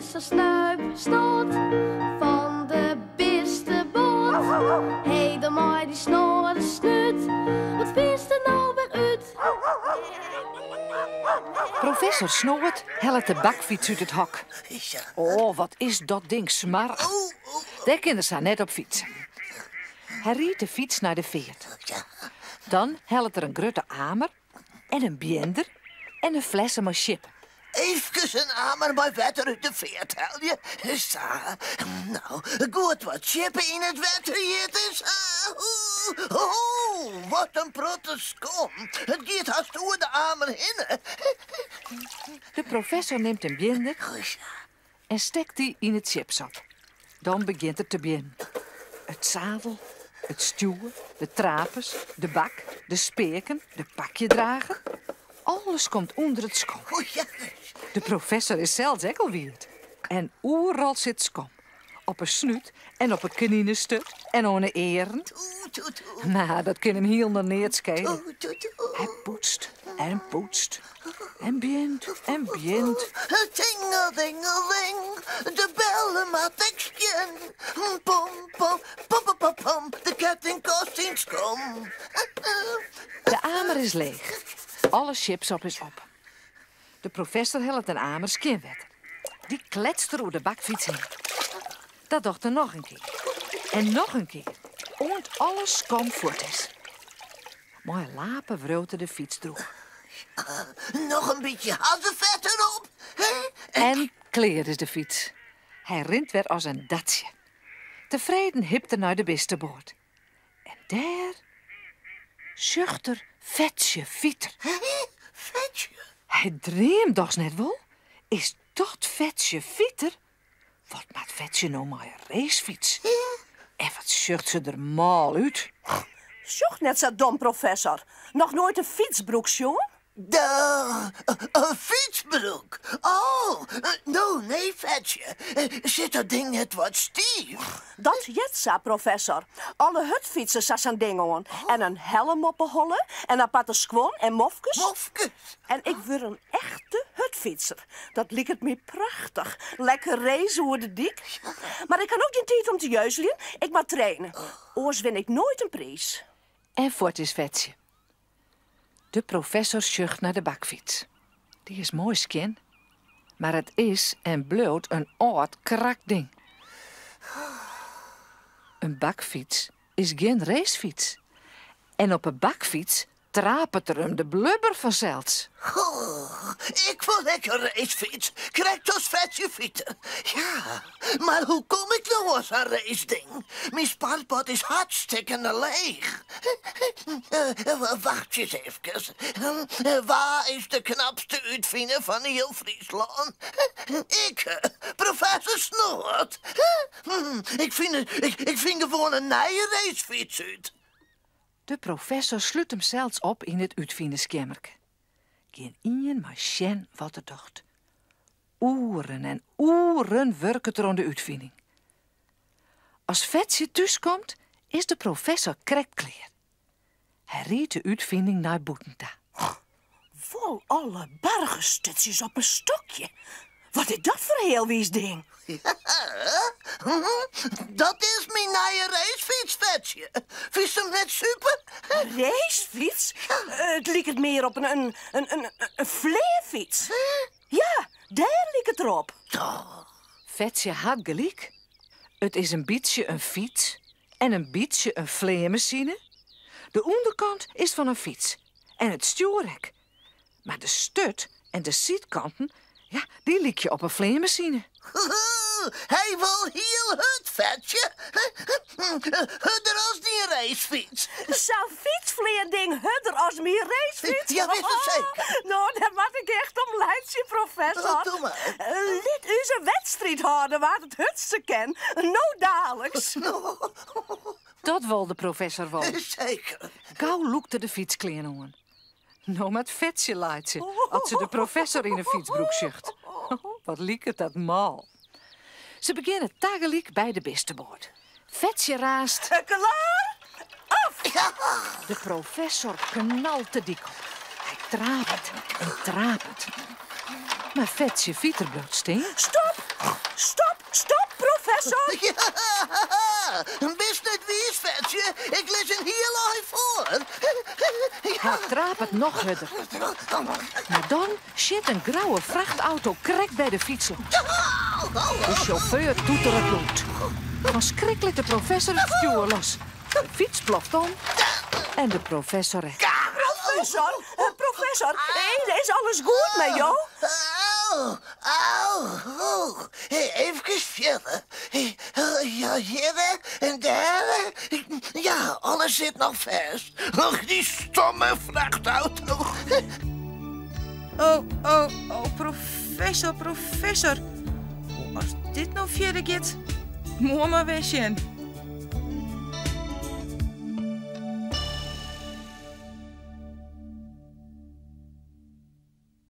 Professor Snuip Snot fan de bisteboat. Hé, dan mei dy snorre snút, wat fynst der no wer út? Professor Snoad hellet de bakfyts út it hok. Oh, wat is dat ding smoarch. Dêr kin er sa net op fytse. Hy riidt de fyts nei de feart. Dan hellet er in grutte amer en in bjinder en in flesse mei sjippe. Eefkes in amer mei wetter út de feart helje. Sa, no, goed wat sjippe yn it wetter jitte. Sa, oh, wat in protte skom. It giet hast oer de amer hinne. De professor nimt in bjinder en stekt dy yn it sjipsop. Dan begjint er te bjinnen. It sadel, it stjoer, de trapers, de bak, de speaken, de pakjedrager. Alles komt ûnder it skom. De professor is sels ek al wiet. En oeral sit skom. Op 'e snút en op 'e keninesturt en oan 'e earen. Mar dat kin him hielendal neat skele. Hy poetst en poetst en bjint en bjint. Tingelingeling, de bellen moat ik skjin. Pom, pom, pom, pom, pom, de ketting kost syn skom. De amer is leech. Alle sjipsop is op. De professor hellet in amer skjin wetter. Dy kletst er oer de bakfyts hinne. Dat docht er noch in kear. En noch in kear. Oant alle skom fuort is. Mei in lape wriuwt er de fyts droech. Noch in bytsje hazzefet derop. En klear is de fyts. Hy rint wer as in datsje. Tefreden hipt er nei de bisteboat. En dêr sjocht er Fetsje Fiter. Fetsje? Hy dreamt dochs net wol? Is dat Fetsje Fiter? Wat moat Fetsje no mei in racefyts? En wat sjocht se der mâl út? Sjoch net sa dom, professor. Noch noait in fytsbroek sjoen? De, in fytsbroek? Oh, no nee, Fetsje. Sit dat ding net wat stiif? Dat heart sa, professor. Alle hurdfytsers ha sa'n ding oan. En in helm op 'e holle en aparte skuon en mofkes. Mofkes? En ik wurd in echte hurdfytser. Dat liket my prachtich. Lekker race oer de dyk. Mar ik ha no gjin tiid om te jeuzeljen. Ik moat traine. Oars win ik noait in priis. En fuort is Fetsje. De professor sjocht nei de bakfyts. Dy is moai skjin, mar it is en bliuwt in âld krakding. In bakfyts is gjin racefyts. En op 'e bakfyts trapet er him de blubber fansels. Ik wol ek in racefyts, krekt as Fetsje Fiter. Ja, mar hoe kom ik no oan sa'n raceding? Myn sparpot is hartstikkene leech. Wachtsje ris efkes. Wa is de knapste útfiner fan hiel Fryslân? Ik, professor Snoad. Ik fyn, ik fyn gewoan in nije racefyts út. De professor slút himsels op yn it útfinerskeammerke. Gjin ien mei sjen wat er docht. Oeren en oeren wurket er oan de útfining. As Fetsje thúskomt, is de professor krekt klear. Hy riidt de útfining nei bûten ta. Wol alle bargesturtsjes op in stokje. Wat is dat foar healwiis ding? Dat is myn nije racefyts, Fetsje. Fynst him net super? Racefyts? It liket mear op in, in, in, in fleanfyts. Ja, dêr liket er op. Fetsje hat gelyk. It is in bytsje in fyts en in bytsje in fleanmasine. De ûnderkant is fan in fyts en it stjoer ek. Mar de sturt en de sydkanten, ja, dy lykje op in fleanmasine. Hy wol hiel hurd, Fetsje. Hurder as dyn racefyts. Sa'n fytsfleanding hurder as myn racefyts? Ja, wist it seker. No, dêr moat ik echt om laitsje, professor. Doe mar. Lit ús in wedstriid hâlde wa't it hurdste kin. No daliks. Dat wol de professor wol. Seker. Gau lûkt er de fytsklean oan. No moat Fetsje laitsje as se de professor yn 'e fytsbroek sjocht. Wat liket dat mâl. Se begjinne tagelyk by de bisteboat. Fetsje raast. Klaar? Af! De professor knalt de dyk op. Hy trapet en trapet. Mar Fetsje Fiter bliuwt stean. Stop! Stop, stop, professor! Ja, bist net wiis, Fetsje? Ik lis in hiel ein foar. Hy trapet noch hurder. Mar dan sjit in grauwe frachtauto krekt by de fyts lâns. De sjauffeur toeteret lûd. Fan skrik lit de professor it stjoer los. De fyts ploft om en de professor ek. Professor, professor, is alles goed mei jo? Au, au, au. Efkes fierder. Ja, hjirre en dêr. Ja, alles sit noch fêst. Och, dy stomme frachtauto. Oh, oh, oh, professor, professor. Oh, as dit no fierder giet, moarn mar wer sjen.